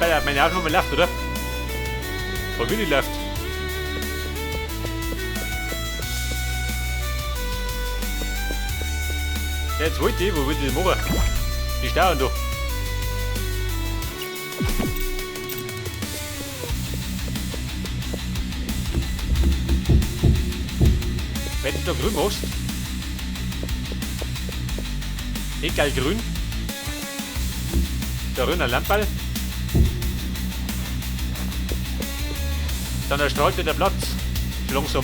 Bei der, meine Aufnahme läuft, oder? Wo will ich läuft? Ja, jetzt wollte ich, wo will ich das machen? Die stauern da. Wenn du da grün machst. Egal grün. Da grüner Lamperl. Dann erstrahlt der Platz. Schon langsam.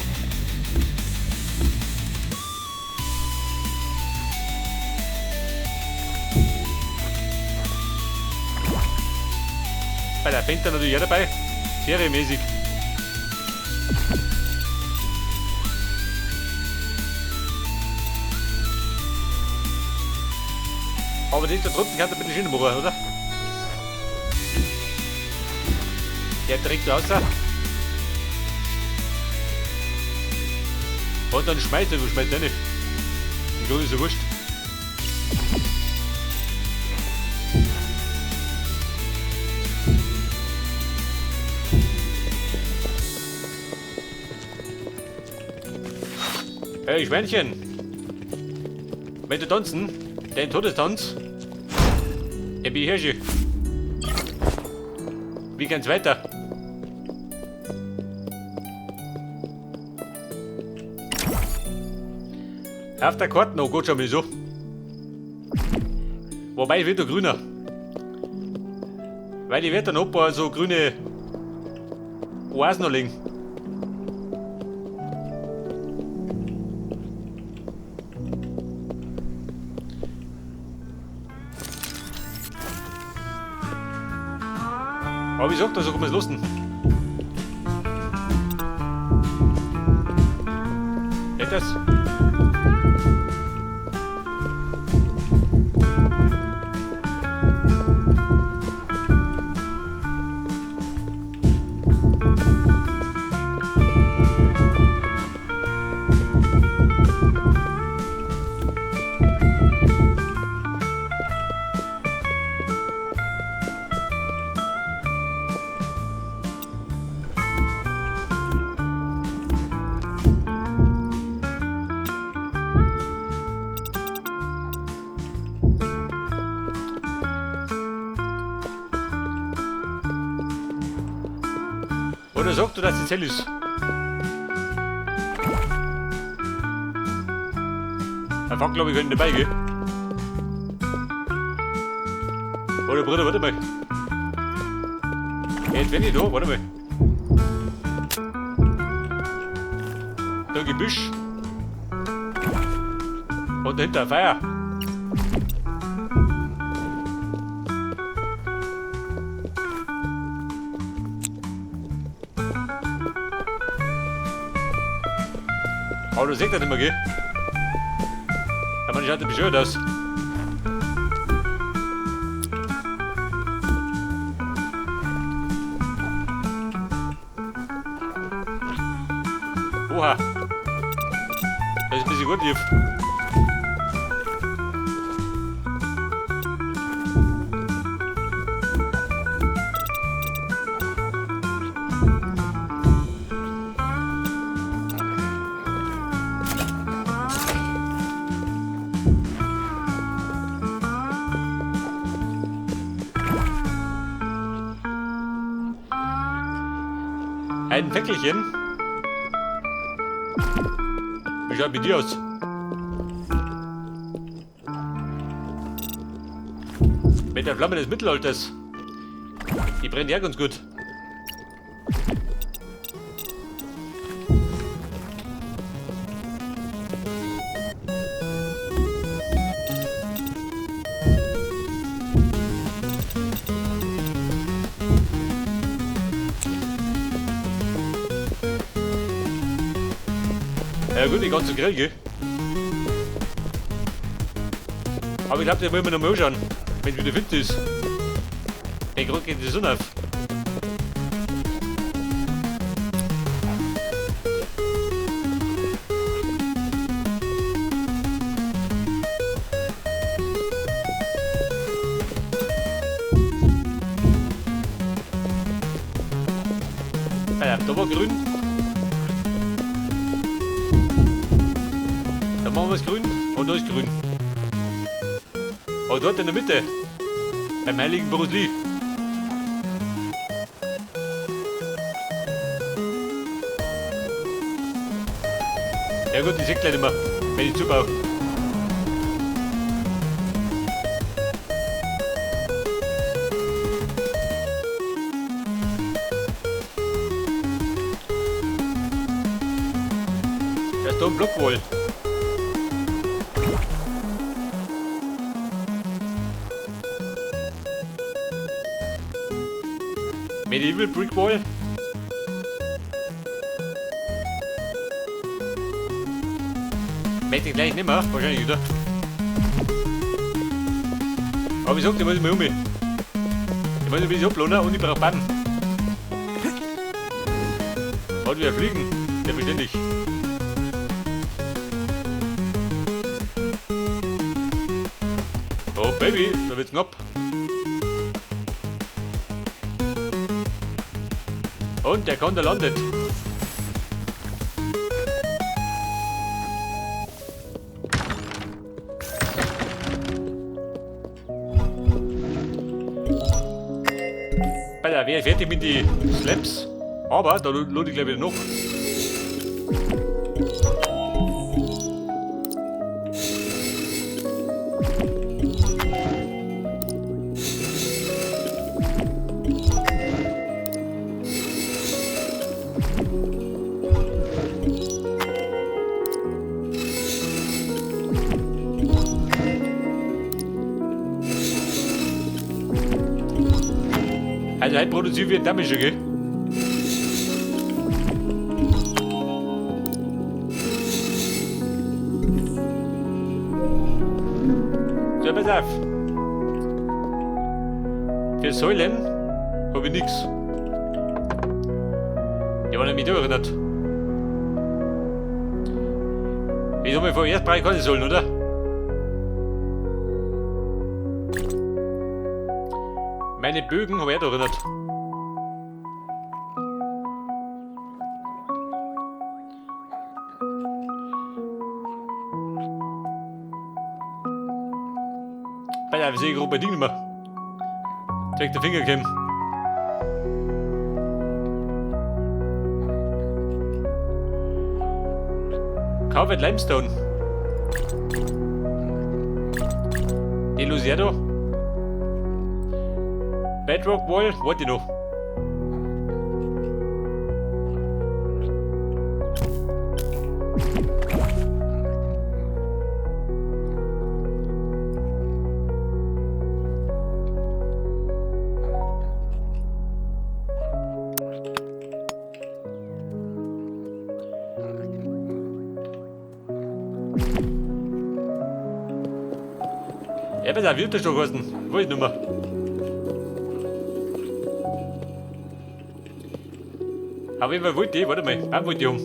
Bei der Fenster natürlich auch dabei. Serienmäßig. Aber das da drunten kannst du ein bisschen schöner machen, oder? Der direkt raus. Und dann schmeißt er, du schmeißt er nicht. Im Grunde ist ja wurscht. Hey Schweinchen! Wenn du tanzen, dein Todestanz, ich bin Hirschi. Wie geht's weiter? Auf der Karte, oh Gott, schau mal so. Wobei, ich will da grüner. Weil ich werde dann noch ein paar so grüne Oasen noch legen. Aber wie gesagt, so kann man es lassen. Geht das? Oder sagst du, dass es hell ist? Einfach, glaube ich, können dabei, gell? Oder Bruder, warte mal. Jetzt bin ich da, warte mal. Da Gebüsch. Und dahinter ein Feuer. Aber du siehst das nicht mehr, gell? Ja, man schaut bescheuert aus. Oha. Das ist ein bisschen gut lief. Ein Weckelchen. Wie schaut mit dir aus? Mit der Flamme des Mittelalters. Die brennt ja ganz gut. Ja gut, die ganze Grill, gell? Aber ich glaube, den wollen wir noch mal anschauen, wenn es wieder fit ist. Denn gerade geht die Sonne auf. Ja, da war grün. Da machen wir es grün und da ist grün. Aber dort in der Mitte, beim heiligen Bruce Lee. Ja gut, ich seh gleich nicht mehr, wenn ich zubaue. Da ist da ein Block wohl. Medieval Brick Wall. Möchte ich gleich nicht mehr, wahrscheinlich wieder. Aber wie gesagt, ich muss mal um mich. Ich muss ein bisschen ablohnen und ich brauche Baden. Und wir fliegen, selbstverständlich. Oh Baby, da wird's knapp. Und der Konter landet. Alter, wäre fertig mit den Slabs. Aber da lohnt ich gleich wieder noch. Also heute produzieren wir Damage, gell? So, pass auf. Für Säulen hab ich nix. Die waren nämlich da erinnert. Ich hab mir vorher erst brauche ich keine Säulen, oder? Meine Bögen hab ich auch da erinnert. Alter, wir sehen gerade bei Ding nicht mehr. Direkt der Finger gekommen. Carved Limestone. Den los her da. Bedrock Wall, warte ich noch. Ja, pass auf, wie hat der schon geheißen? Weiß ich nicht mehr. Auf jeden Fall wollte ich, warte mal, Baum wollte ich haben.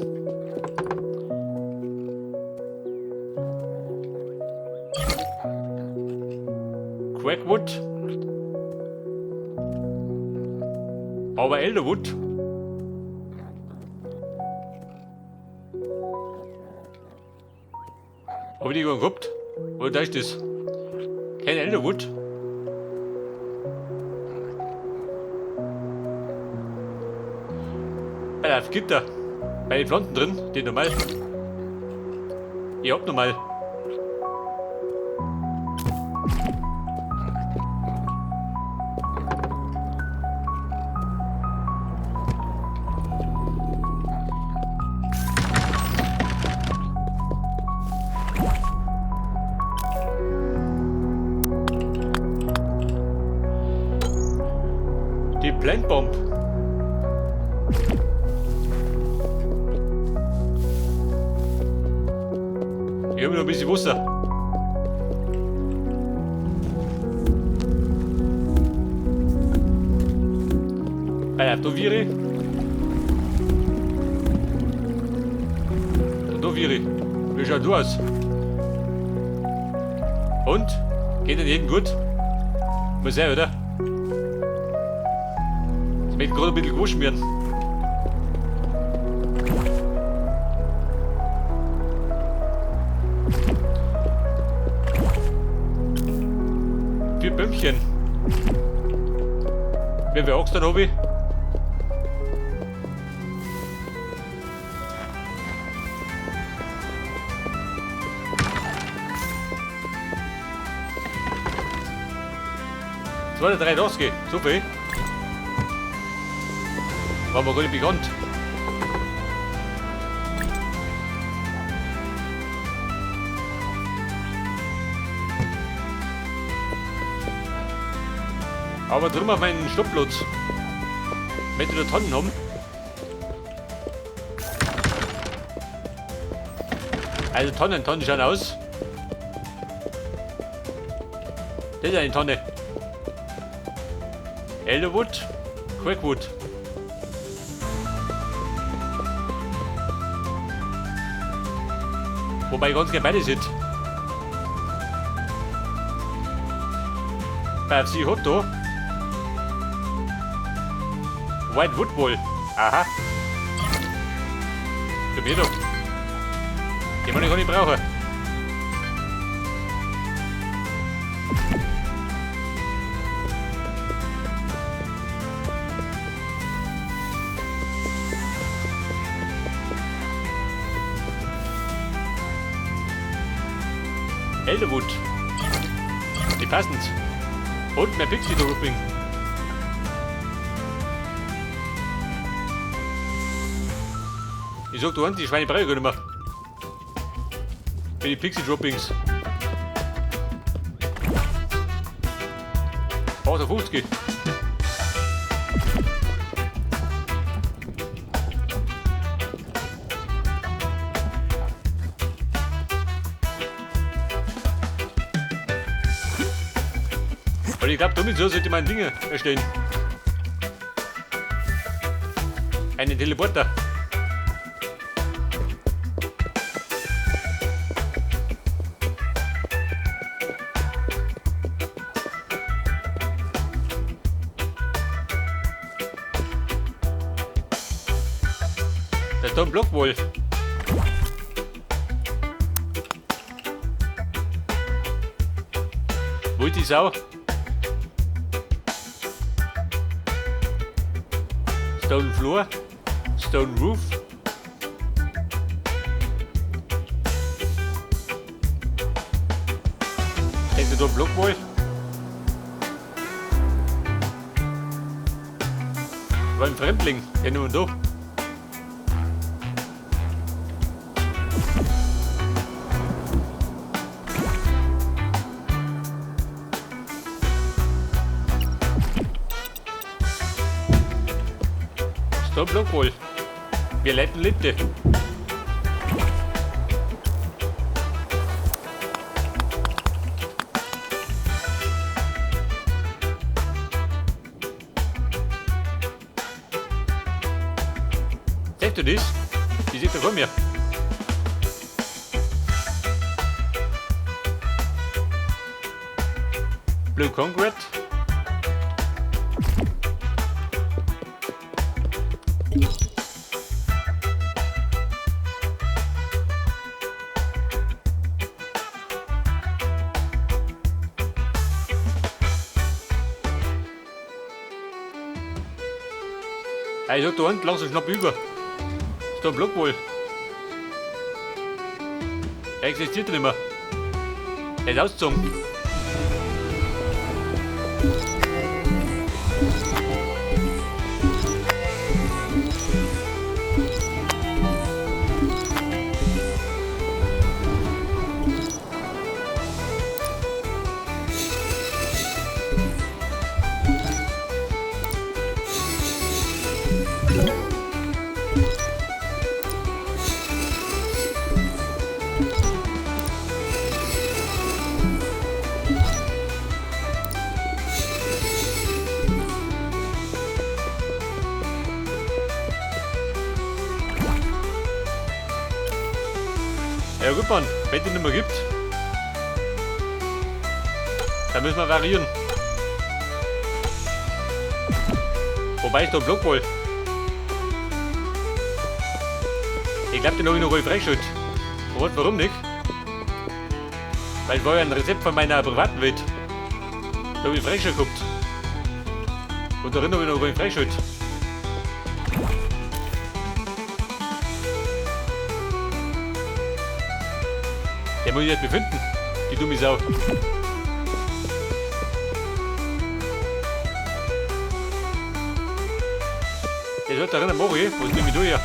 Crackwood. Aber Elderwood. Hab ich die gar gehabt? Oder da ist das? Kein Elderwood. Alter, Gitter. Bei den Pflanzen drin, die normal. Ich hab normal. Die Plant Bomb. Ich hab noch ein bisschen Wasser. Alter, da wäre. Und da wäre. Wie schaut du aus? Und? Geht denn jedem gut? Muss sein, oder? Ich möchte gerade ein bisschen gewaschen werden. Bömmchen. Wie viel Ochs dann hab ich? 283, so viel. War mir gar nicht bekannt. Aber drum auf meinen Stoppplatz. Möchte da Tonnen haben. Also Tonnen schauen aus. Das ist eine Tonne. Elderwood, Crackwood. Wobei ich ganz gerne beide sind. Bei FC Hotto. White Wood Wool. Aha. Komm her doch. Den man ich gar nicht brauchen. Elderwood. Die passend. Und mehr Pixie Dropping. Ich sag, du die Schweine brauche ich gar nicht mehr. Für die Pixie Droppings. 58. Weil ich glaube, damit so sollte man Dinge erstellen. Einen Teleporter. Da ist da ein Block wohl. Wo ist die Sau? Stone Floor, Stone Roof. Denkst du da ein Block wohl? War ein Fremdling, der nur da. Stone Block wohl. Wir leiten Litte. Siehst du das? Die sieht doch vor mir. Blue Concrete. Ja, ich sag da unten langsam schnapp über. Ist da ein Block wohl? Er existiert nicht mehr. Er ist ausgezogen. Ja gut, Mann, wenn die nicht mehr gibt, dann müssen wir variieren. Wobei ich da einen Block wohl. Ich glaube, den habe ich noch wohl freigeschaltet. Und warum nicht? Weil es war ja ein Rezept von meiner privaten Welt. Da hab ich Freischalt gehabt. Und darin habe ich noch gar nicht freigeschaltet. Der muss ich jetzt befinden, die dumme Sau. Der sollte darin am Mache, was nehme ich da her?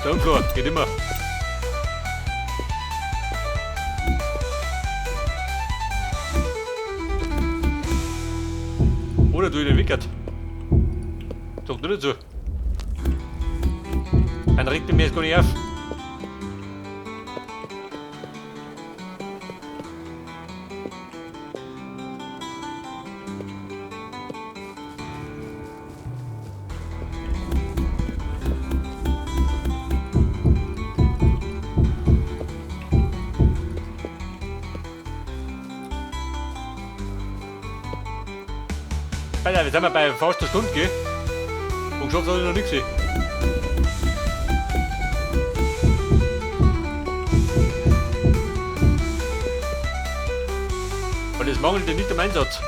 Stonefloor, geht immer. Oder du in den Wickert. Sag nur dazu. Dann regt er mir jetzt gar nicht auf. Alter, jetzt sind wir bei fast einer Stunde, gell? Und geschafft habe ich noch nichts. Und es mangelt dir nicht am Einsatz.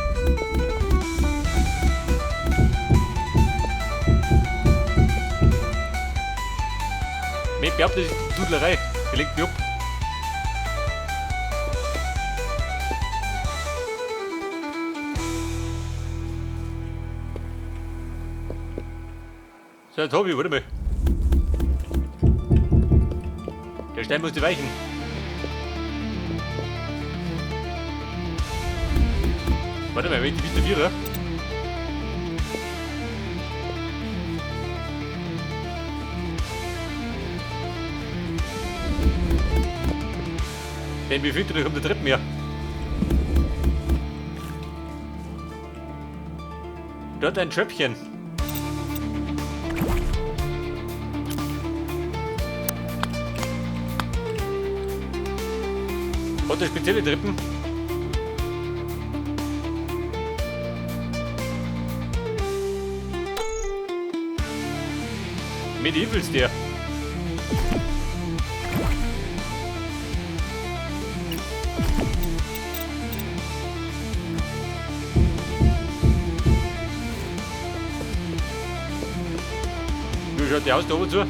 Ich behaupte, das ist Dudlerei. Die lenkt mich ab. So, jetzt hab ich, warte mal. Der Stein muss die weichen. Warte mal, wenn ich die Vista Vierer. Denn wir finden euch um die Treppen her. Dort ein Tröpfchen. Hat er spezielle Treppen? Medievals der. Wie schaut der aus da oben zu?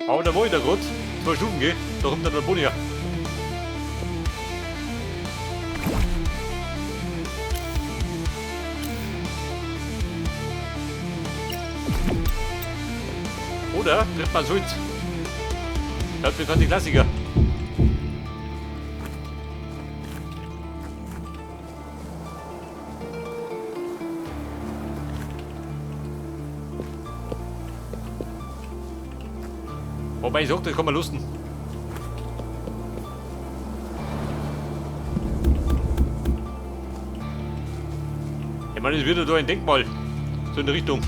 Aber da war ich da grad. 2 Stufen, gell? Da kommt dann der Boni her. Oder trifft man Sulz. Das bekannte Klassiker. Wobei ich sag, das kann man lusten. Ich meine, es wird ja da ein Denkmal. So in der Richtung.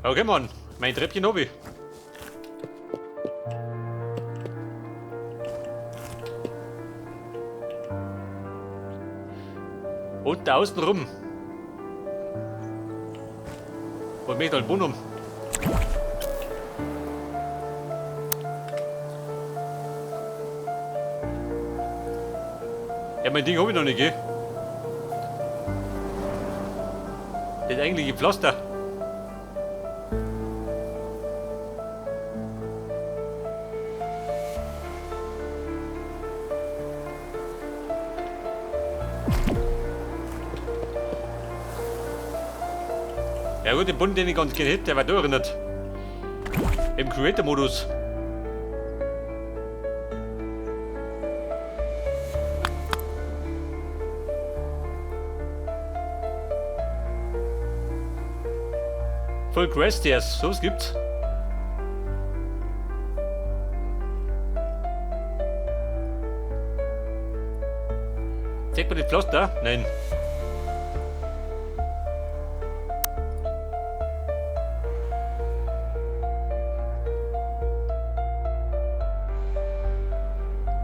Okay, Mann, mein Treppchen hab ich. Und da außen rum. Und mich dann Bonum. Ja, mein Ding hab ich noch nicht, gell? Das eigentliche Pflaster. Ja gut, den Bund, den ich ganz gerne hätte, der war da erinnert. Im Creator-Modus. Voll Grass Stairs, sowas gibt's. Zeigt man die Pflaster? Nein.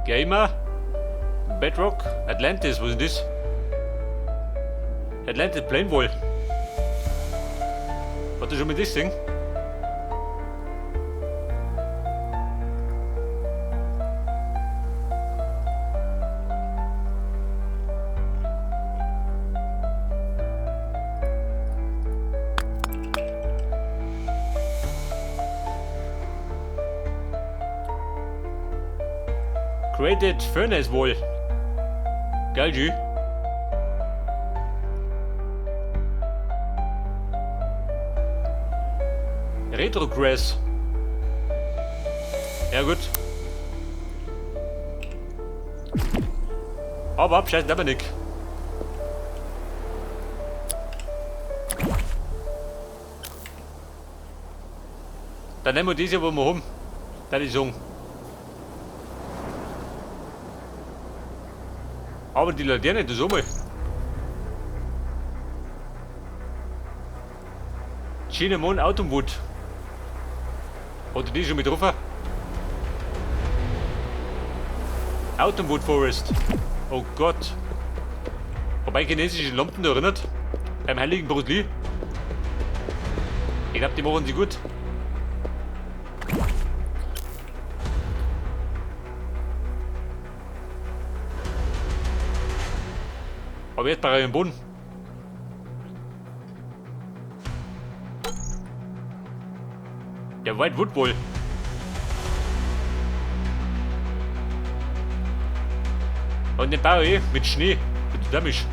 Gamer, Bedrock, Atlantis, was ist denn das? Atlantis Planewall. Hat er schon mit das Ding? Created Furnace Wall. Geil, G. Retro Grass. Ja gut. Aber abscheißen aber nicht. Dann nehmen wir diese, wo wir haben. Dann die sagen. Aber die Laterne, das auch mal. Cinnamon Autumnwood. Hat die schon mit drauf? Autumnwood Forest. Oh Gott. Wobei chinesische Lampen da erinnert. Beim heiligen Bruce Lee. Ich glaub, die machen sie gut. Aber jetzt bei dem Boden. Der White Wood wohl. Und den baue ich mit Schnee. Mit Dämisch.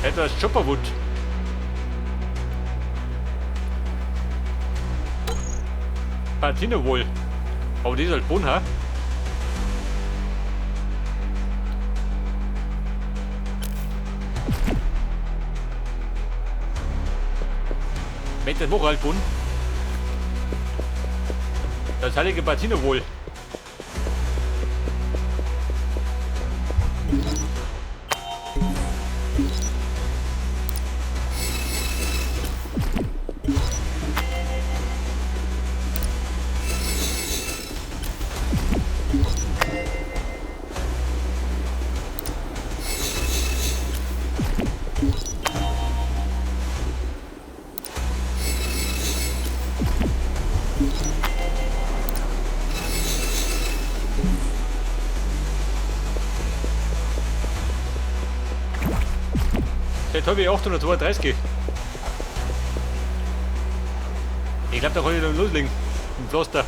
Etwas Chopperwood. Patine wohl. Aber die ist halt Boden, ha? Mit dem halt Boden. Das heilige Patine wohl. Jetzt habe ich 832. Ich glaube, da kann ich dann loslegen. Im Pflaster.